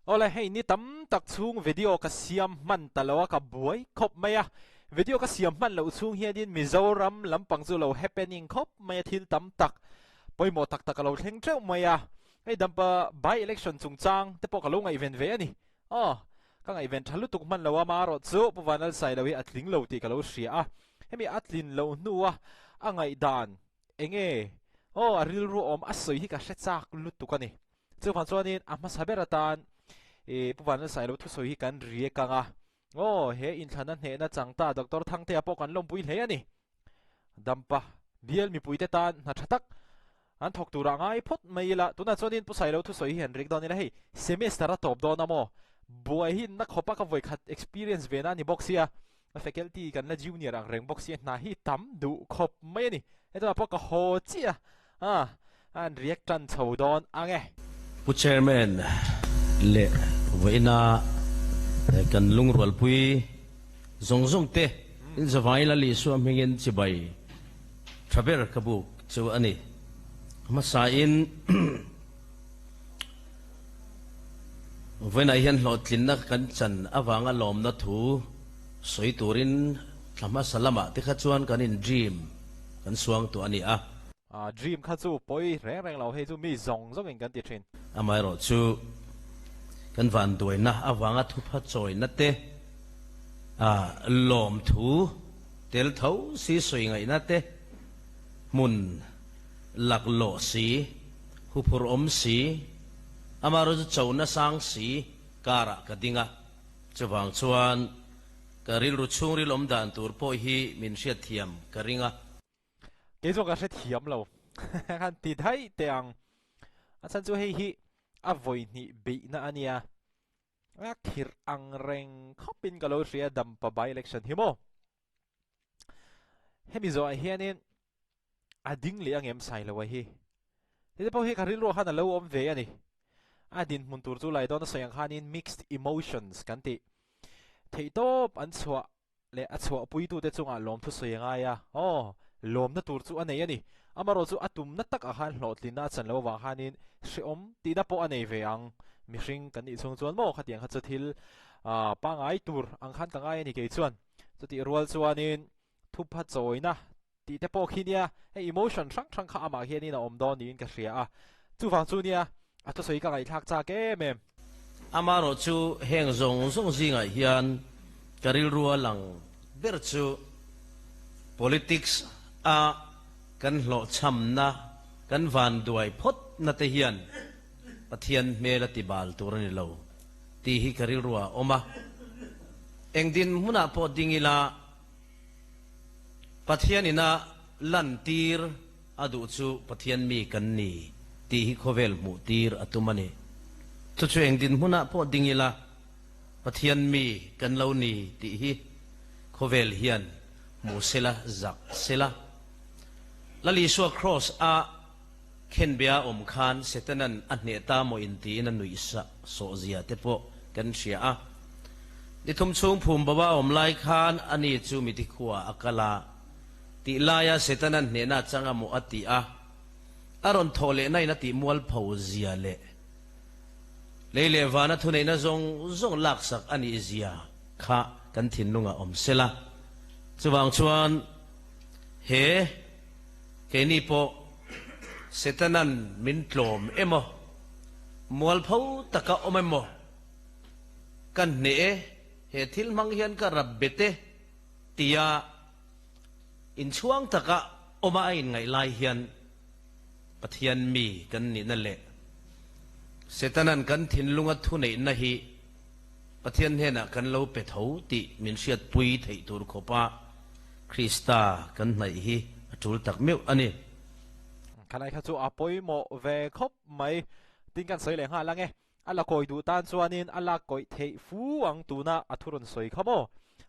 Awle hei ni tam tak chhung video ka siam hman ta lo a ka buai khawp mai a, video ka siam hman loh chhung hianin Mizoram lampang chu lo happening khawp mai a thil tam tak pawimawh tak tak a lo thleng teuh mai a, hei dampa by election chungchang te pawh ka lo ngaihven ve a ni. Aw ka ngaihven tha lutuk hman lo a marawh chu Pu Vanlalsailo hi a tling lo tih ka lo hria a, hemi a tlin loh hnua a ngaihdan Enge? Aw, a rilru awm a sawi hi ka hre chak lutuk a ni. Chuvang chuanin a hmasa ber atan i Pu Vanlalsailo thusawi hi kan riak ang a. Aw, he inthlana hnehna chang ta Doctor Thangtea pawh kan lawmpui hle a ni. Dampa bial mipuite tan hna tha tak an thawk turah ngai phawt mai ila. Tunah chuanin Pu Sailo thusawi hi han riak dawn ila hei semester a tawp dawn a maw? Buai hi na khawpa ka vawikhat experience ve na a ni bawk sia. A faculty kan la junior ang reng bawk sia hna hi tam duh khawp mai a ni. Hetah pawh ka haw chiah a, a an react tan chho dawn ang e. Pu Chairman leh vawiina kan lungrualpui zawng zawng te in zavai la Lisua hmingin chibai tha ber ka buk chu a ni. Hmasain Vawiinah hian hlawhtlinna kan chan avanga lawmna thu sawi turin thla hmasa lamah te kha chuan kan in dream kan suang tawh a ni a. Dream kha chu pawi reng reng lo, hei chu mi zawng zawngin kan ti thin. Amaherawh chu kan vanduaina avanga thupha chawina te, lawmthu tel tho si sawi ngaihna te, hmun laklawh si, Huphurh awm si, amaherawh chu cho na sang si karah ka ding a, chuvang chuan ka rilru chhungril awm dan tur pawh hi min hriatthiam ka ring a. Kei chuan ka hrethiam lo khan ti daih teh ang, a chhan chu hei hi a vawihnih beihna a nia, a khirh ang reng khawpin ka lo hria Dampa by election hi maw. Hemi zawhah hianin a ding leh angem Sailoa hi. Heti pawh hi ka rilru ah khan a lo awm ve a ni. A dinhmun tur chu lai dawn a sawi ang khanin mixed emotions kan tih. Theihtawp an chhuah leh a chhuahpuitute chungah lawmthu sawi a ngai a, aw, lawmna tur chu a nei a ni. Amaherawh chu a tumna takah khan hlawhtlinna a chan loh avang khanin hrehawm tihna pawh a nei ve ang. Mihring kan nih chhung chuan maw khatiang kha chu thil pangai tur ang khan ka ngai a ni kei chuan. Chutih rual chuanin thupha chawina tih te pawh khi nia, hei emotion hrang hrang kha amah hianin a awm dawn niin ka hria a, chuvang chu nia a thusawi ka ngaihthlak chak em em. Amaherawh chu heng zawng zawng zingah hian ka rilrua lang ber chu politics a kan hlawhchhamna, kan vanduai phawtna te hian Pathian hmel a ti bal tur a ni lo tih hi ka rilrua a awm a. Eng dinhmunah pawh ding ila Pathian ina lantir a duh chu Pathian mi kan ni tih hi khawvel hmuh tir a tum a ni. Chu chu eng dinhmunah pawh ding ila Pathian mi kan lo ni tih hi khawvel hian hmu sela, zak sela. Lal Isua Kraws a khenbea awm khan Setanan a hneh ta maw in tiin a nuih sawh zia te pawh kan hria a. Ni thum chhung phum bo a awm lai khan ani chu miti khua a kal a, tih laia Setanan hnehna chang a maw a ti a, a rawn thawh lehna in a tih mualpho zia leh lei leh vana thuneihna zawng zawng laksak a nih zia kha kan thinlungah awm sela. Chuvang chuan he. Keini pawh Setanan min tlawm emaw, mualpho taka awm emaw ka hneh e, he thil hmang hian ka rap bet e tia inchhuang taka awma a inngaih lai hian Pathian mi kan nihna leh Setanan kan thinlunga thuneihna hi Pathian hnenah kan lo pe tho tih min hriatpui theih tur khawpa Krista kan hnaih hi a tul tak meuh a ni. Khalai kha chu a pawimawh ve khawp mai. Tin kan sawi leh nghal ang e. A la kawi duh tan chuanin a lak kawih theih fu ang tuna a thu rawn sawi kha maw?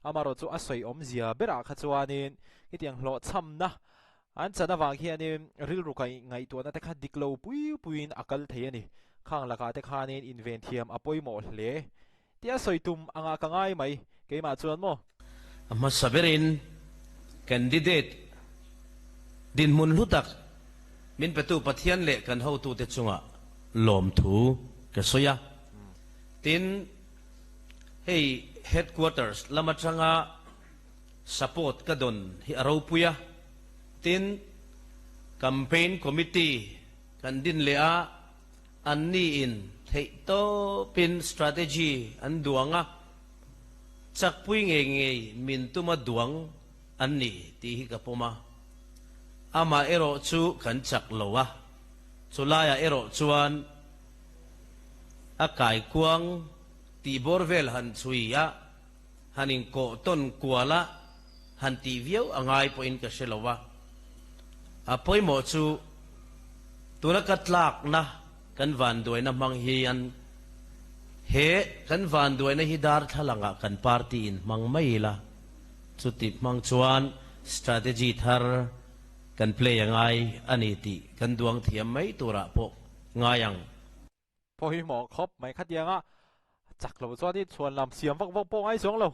Amaherawh chu a sawi awmzia berah kha chuanin khitiang hlawhchhamna an chan avang hianin rilru kaih ngaihtuahna te kha dik lo pui puiin a kal thei a ni. Khang lakah te khanin inven thiam a pawimawh hle. Tia sawi tum angah ka ngai mai, keimah chuan maw? A hmasa berin candidate dinhmun hlu tak min petu Pathian leh kan hotute chungah lawmthu ka sawi a. Tin, hei headquarters lam atanga support ka dawn hi a ropui a. Tin, campaign committee kan din leh a, anni in theihtawpin strategy an duang a, chakpui ngei ngei min tuma duang an ni tih hi ka pawm a. Amah erawh chu kan chak lo a, chulaiah erawh chuan a kaikuang tih bawr vel han chhui a, han inkawh tawn kual a, han tih viau a ngai pawhin ka hre lo a. A pawimawh chu tuna ka tlakna kan vanduaina hmang hian he kan vanduaina hi darthlalangah kan party in hmang mai ila, chuti hmang chuan strategy thar kan play a ngai a ni tih kan duang thiam mai turah pawh ngai ang. Pawimawh khawp mai khatianga chak lo chuan i chhuan lam siam vak vak pawh ngai chuang lo,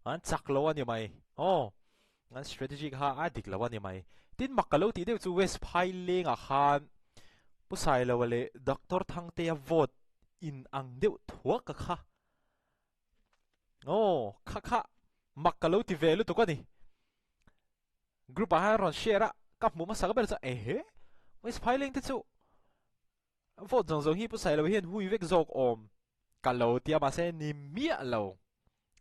an chak lo a ni mai. Aw, an strategy kha a dik lo a ni mai. Tin mak ka lo tih deuh chu West Phailengah khan Pu Sailoa leh Doctor Thangtea vote in ang deuh thuak ka kha. Aw, kha kha mak ka lo ti ve lutuk a ni. Group ah hian rawn share a, ka hmuh hmasa ber chu ehe, West Phaileng te chu Vote zawng zawng hi Pu Sailo hian hui vek zawk awm ka lo ti a mahse ni miah lo.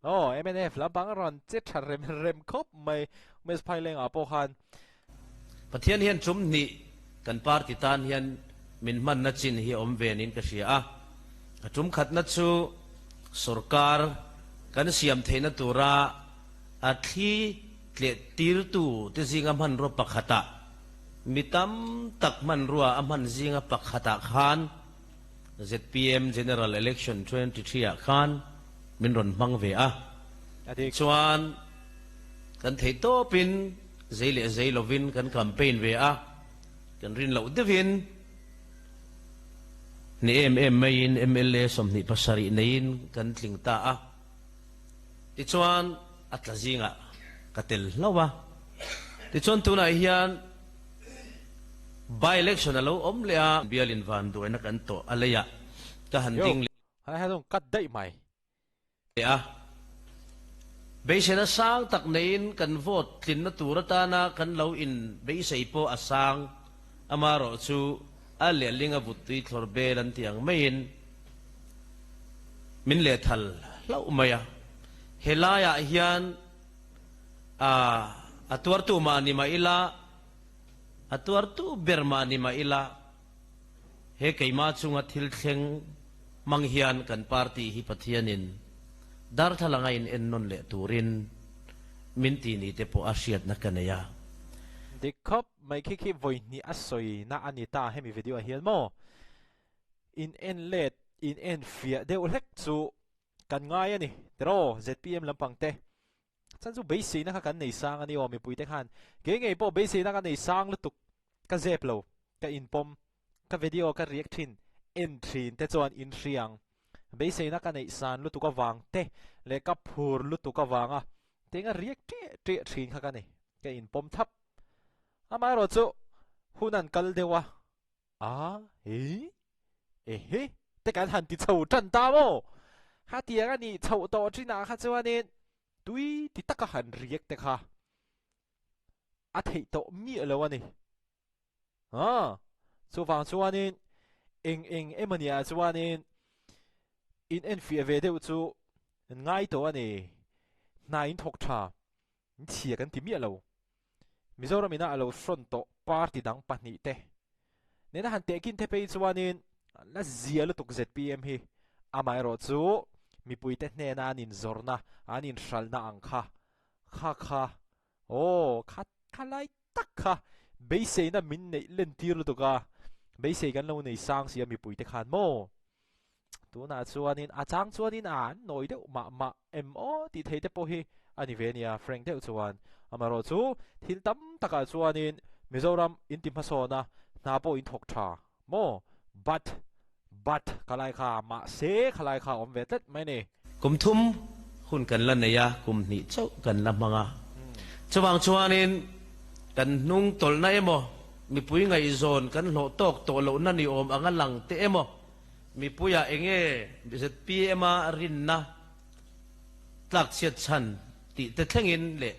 Aw mnf lampang a rawn che tha rem rem khawp mai Umesh Phailengah pawh khan. Pathian hian tum hnih kan party tan hian min hmanna chin hi a awm ve niin ka hria a. A tum khatna chu sorkar kan siam theihna tura a thli tleh tirtu te zinga hmanrua pakhatah Mi tam tak hmanrua a hman zinga pakhatah khan zpm General Election 23 ah khan min rawn hmang ve a. Tichuan, kan theih tawpin zei leh zei lovin kan campaign ve a, kan rin loh deuhin ni em em maiin mla 27 neiin kan tling ta a. Tichuan, a tla zingah ka tel hlauh a. Tichuan tunah hian by election a lo awm leh a. Bialin vanduaina kan tawh a leiah ka han ding leh a. Beiseina sang tak neiin kan vote tlinna tur atana kan lo in beisei pawh a sang. Amaherawhchu a lehling a vuttui thlawr bel an tih ang maiin min lehthal hlauh mai a. Helaiah hian a a tuartu mah ni mah ila, a tuartu ber mah ni mah ila, he keimah chunga thil thleng hmang hian kan party hi Pathianin darthlalanga in ennawn leh turin min ti ni te pawh a hriatna ka nei a. Dik khawp mai khi khi vawi hnih a sawina a ni ta hemi video ah hian maw? In en let, in en fiah deuh hlek chu Kan ngai a ni, tiraw zpm lampang te. Chan chu beiseina kha kan nei sang a ni aw mipui te khan. Kei ngei pawh beiseina ka nei sang lutuk, ka zep lo, ka inpawm, ka video ka react thin, en thin te chuan in hriang. Beiseina ka neih san lutuk avang te leh ka phur lutuk avanga tenga react ṭiah ṭiah thin kha ka ni, ka inpawm thap. Amaherawhchu hun an kal deuh a, A hi ehe te kan han ti chho tan ta maw? Khatiang a nih chhoh tawh thinah kha chuanin tui ti taka han riak te kha a theih tawh miah lo a ni. A chuvang chuanin eng eng emawni ah chuanin in enfiah ve deuh chu ngai tawh a ni. Hna in thawk tha chhia kan ti miah lo. Mizoram ina a lo hrawn tawh party dang pahnihte nena han tehkin the phei chuanin la zia lutuk zpm hi amaherawh chu mipuite hnena an inzawrna an inhralhna ang kha kha kha aw kha kha lai tak kha beiseina min neih lentir lutuk a beisei kan lo nei sang si a mipuite khan maw Tunah chuanin a chang chuanin a an nawi deuh mah mah em aw tih thei te pawh hi a ni ve ania Frank deuh chuan. Amaherawh chu thil tam takah chuanin Mizoram inti hmasawn a, hna pawh in thawk tha maw? But, but khalai kha mahse khalai kha a awm ve tlat mai a ni. Kum thum hun kan la nei a, kum hnih chauh kan la hmang a. Chuvang chuanin kan hnung tawlhna emaw, mipui ngaihzawn kan hlawh tawk tawh lohna ni awm anga lang te emaw, Mipuiah enge zpm-a rinna tlakchhiat chhan tih te thlengin leh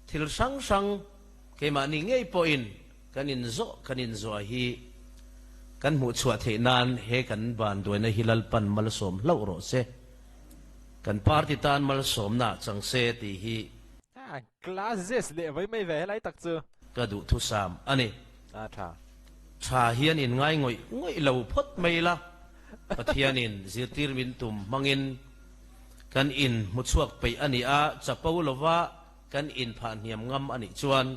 thil hrang hrang keimahni ngei pawhin kan inzawh kan inzawh hi kan hmuhchhuah theih nan he kan vanduaina hi Lalpan malsawm hlauh rawh se. Kan party tan malsawmna chang se tih hi. Classes leh mai mai ve helai tak chu. Ka duhthusam a ni. A tha. Tha hian in ngai ngawih ngawih lo phawt mai la, Pathianin zirtir min tum hmangin kan in hmuchhuak peih a ni a, chapo lova kan in phah hniam ngam a nih chuan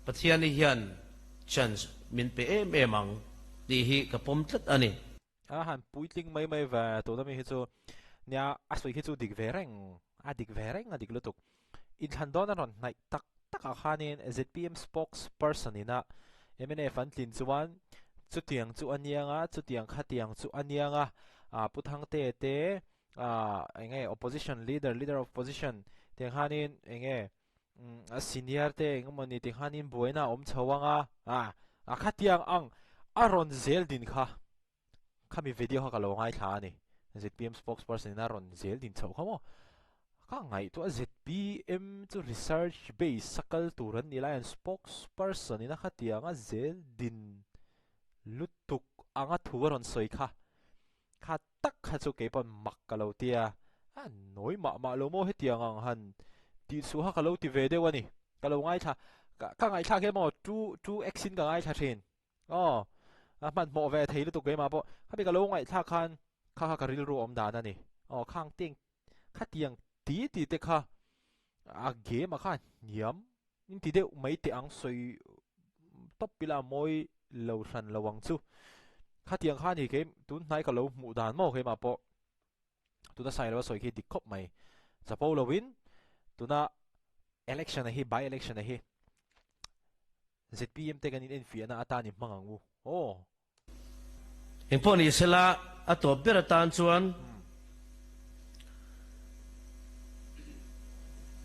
Pathiani hian chance min pe em em ang tih hi ka pawm tlat a ni. A han puitling mai mai ve tuna mi hi chu nia a sawi khi chu dik ve reng a dik ve reng a dik lutuk. Inthlan dawn a rawn hnaih tak tak ah khanin zpm spokesperson ina mnf an tlin chuan chutiang chu a niang a chutiang khatiang chu a niang a ah Pu Thangte te ah eng nge opposition leader leader of opposition tiang khanin eng nge a senior te eng emawni ti khanin buaina a awm chho ang a ah a khatiang ang a rawn zel din kha khami video kha ka lo ngaithla a ni zpm spokesperson in a rawn zel din chhoh kha maw ka ngaihtuah zpm chu research base a kal tur an nih lai an spokesperson in a khatiang a zel din lutuk anga thu a rawn sawi kha Kha tak kha chu kei pawn mak ka lo ti a, a nawi mah mah lo maw hetiang ang han tih chhuah kha ka lo ti ve deuh a ni. Ka lo ngaithla, ka ngaihthlak hian maw 2x in ka ngaithla thin. Aw, a hmanhmawh ve thei lutuk keimah pawh. Khami ka lo ngaihthlak khan kha kha ka rilru awm dan a ni. Aw, khang teng khatiang ti ti te kha a game a kha hniam in ti deuh mai teh ang sawi tawp ila a mawi lo hran lo ang chu. Khatiang kha ni kei tun hnai ka lo hmuh dan maw keimah pawh tuna sailo a sawi khi dik khawp mai. Chapo lovin tuna election a hi by election a hi zpm te kan in enfiahna atan i hmang ang u aw. Engpawh ni sela, a tawp ber atan chuan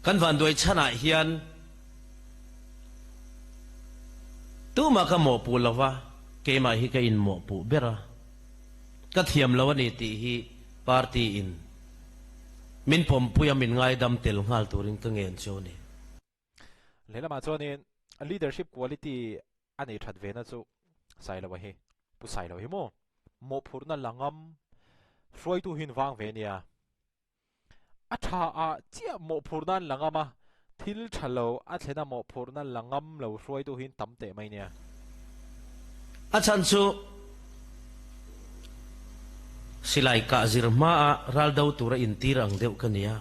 kan vanduai chhanah hian tumah ka mawhpuh lo va, keimah hi ka inmawhpuh ber a, ka thiam lo a ni tih hi party in min pawmpui a, min ngaidam tel nghal turin ka ngen chu a ni. Lehlamah chuanin leadership quality a nei that ve na chu Sailoa hi, Pu Sailoa hi maw mawhphurhna la ngam hruaitu hi vang ve nia. A tha ah chiah mawhphurhna an la ngam a, thil tha lo a thlena mawhphurhna la ngam lo hruaitu hi tam teh mai nia. A chhan chu silai kah zir hmaah ral do tura intir ang deuh ka nia.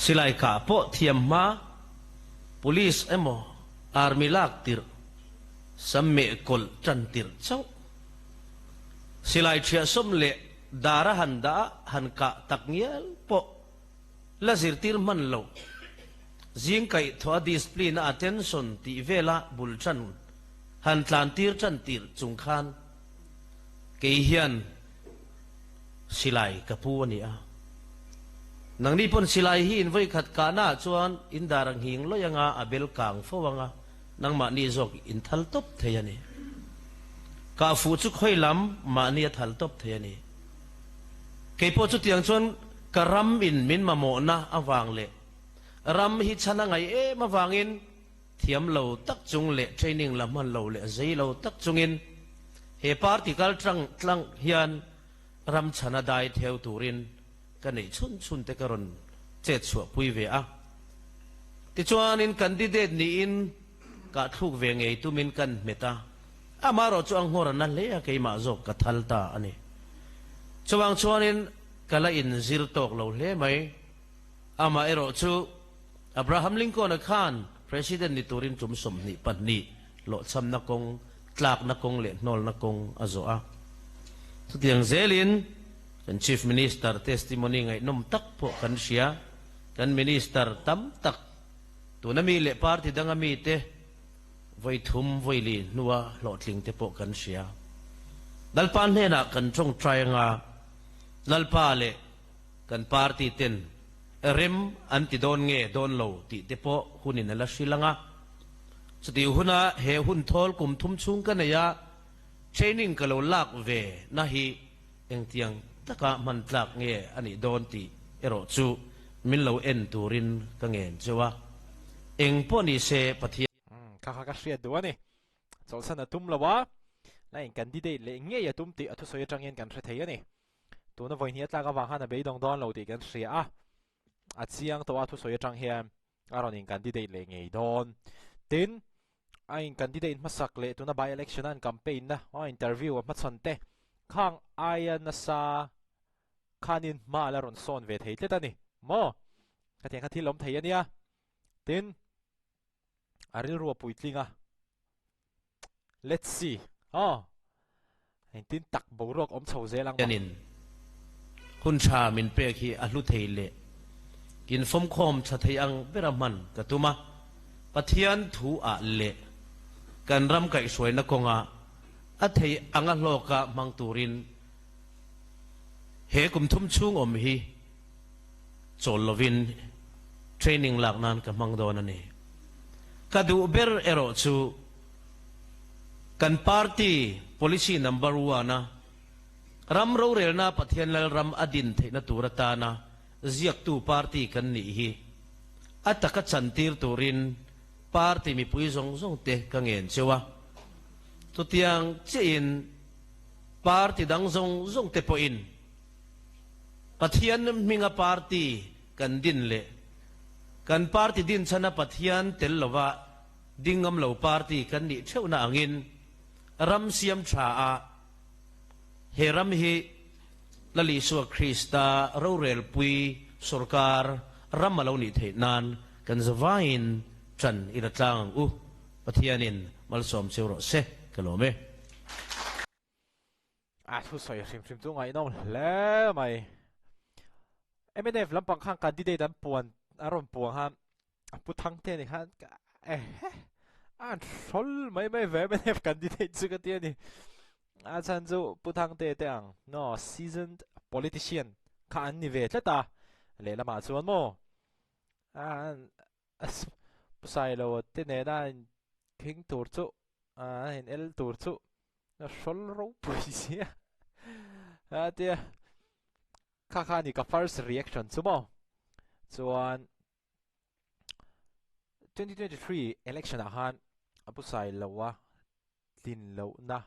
Silai kah pawh thiam hma Police emaw Army lak tirh sam meh kawlh tan tirh chauh. Silai thiahsawm leh dara han dah a han kah tak ngial pawh la zirtir hman lo. Zing kaih thawh a discipline a attention tih vela bul tan han tlan tir tan tirh chung khan kei hian silai ka pu a ni a. Nangni pawn silai hi in vawikhat kahna ah chuan in dar a nghing lawih anga a bel kang fo anga nangmahni zawk in thal tawp thei a ni. Kah fuh chu khawi lam mahni a thal tawp thei a ni. Keipawh chutiang chuan ka ram in min mamawhna avang leh ram hi chhan a ngaih em avangin thiam lo tak chung leh training la hman lo leh zei lo tak chungin he party kal tlang tlang hian ram chhana dai theu turin ka neih chhun chhun te ka rawn chet chhuah pui ve a. Tichuanin candidate niin kah thluk ve ngei tumin kan hmet a, amaherawh chu a nghawr a na hle a, keimah zawk ka thal ta a ni. Chuvang chuanin ka la inzir tawk lo hle mai. Amaherawh chu Abraham Lincoln-a khan President ni turin tum 22 hlawhchhamna kawng, tlakna kawng leh hnawlna kawng a zawh a. Chutiang zelin kan Chief Minister testimony ngaihnawm tak pawh kan hria. Kan Minister tam tak, tuna mi leh party danga mite vawi thum vawi li hnua hlawhtling te pawh kan hria. Lalpa hnenah kan tawngtai anga Lalpa leh kan party ten rem an ti dawn nge dawn lo tih te pawh hunin a la hrilh ang a. Chutih huna he hun thawl kum thum chhung ka nei a, Training ka lo lak ve na hi engtiang taka hman tlak nge a nih dawn tih erawh chu min lo en turin ka ngen cheu a. Eng pawh ni se Pathian. Umm kha kha ka hriat duh a ni. Chawlhsan a tum lo a, la in candidate leh ngei a tum tih a thusawi atangin kan hre thei a ni. Tuna vawi hnih a tlak avang khan a beidawng dawn lo tih kan hria a, a chiang tawh a thusawi atang hian a rawn in candidate leh ngei dawn. Tin, a in candidate hmasak leh tuna by election a an campaign na a interview a hmachhawn te khang aia nasa khanin hma la rawn sawn ve thei tlet a ni maw? Khatiang kha thil awm thei a nia. Tin, a rilru a puitling a, Let's see. Aw. Engtin tak boruak awm chho zel ang maw? Hianin hun tha min pek hi a hlu thei leh infawmkhawm tha thei ang bera hman ka tum a, Pathian thu ah leh kan ram kaihhruaina kawnga a thei anga hlawka hmang turin he kum thum chhung awm hi chawl lovin training lak nan ka hmang dawn a ni. Ka duh ber erawh chu kan party policy number one a ram rorelna Pathian Lalram a din theihna tur atana ziaktu party kan nih hi a taka chantir turin party mipui zawng zawng te ka ngen cheu a. Chutiang chiahin party dang zawng zawng te pawhin Pathian hminga party kan din leh kan party din chhana Pathian tel lova ding ngam lo party kan nih theuhna angin ram siam tha a he ram hi Lal Isua Krista rorelpui sorkar ram a lo nih theih nan kan zavaiin ṭan i la tlang ang u. Pathianin malsawm cheu rawh se ka lawm e. A thusawi hrim hrim chu ngaihnawm hle mai. Mnf lampang khan candidate an puan a rawn puang khan a pu Thangte ni khan ehe a an hrawl mai mai ve mnf candidate chu ka ti a ni. A chhan chu pu Thangte te ang no seasoned politician kha an ni ve tlat a lehlamah chuan maw a pu Sailoa te nena in khing tur chu a in el tur chu a hrawl ropui sia a tia kha kha ni ka first reaction chu maw chuan 2023 election ah khan a pu Sailoa tlin lohna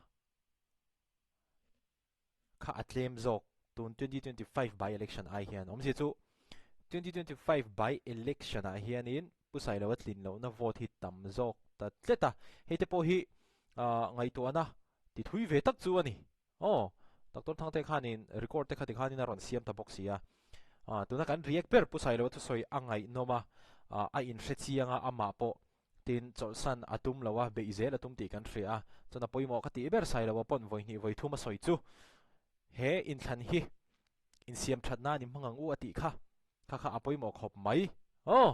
kha a tlem zawk tun 2025 by election ai hian awmzia chu 2025 by election ah hianin Pu Sailoa tlin lohna vote hi tam zawk ta tlet a, hei te pawh hi ngaihtuahna ti thui ve tak chu a ni. Aw, Doctor Thangte khanin record te kha tikhanin a rawn siam ta bawk si a. Tuna kan react ber Pu Sailoa thusawi a ngaihnawm a, a inhre chiang a, amah pawh Tin, chawlhsan a tum lo a, beih zel a tum tih kan hria a, chuan a pawimawh ka tih ber Sailoa pawn vawi hnih vawi thum a sawi chu he inthlan hi insiam that nan i hmang ang u a tih kha, kha kha a pawimawh khawp mai. Aw,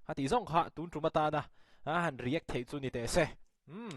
a tih zawng kha tun tum atana a han react theih chu ni teh se. Umm.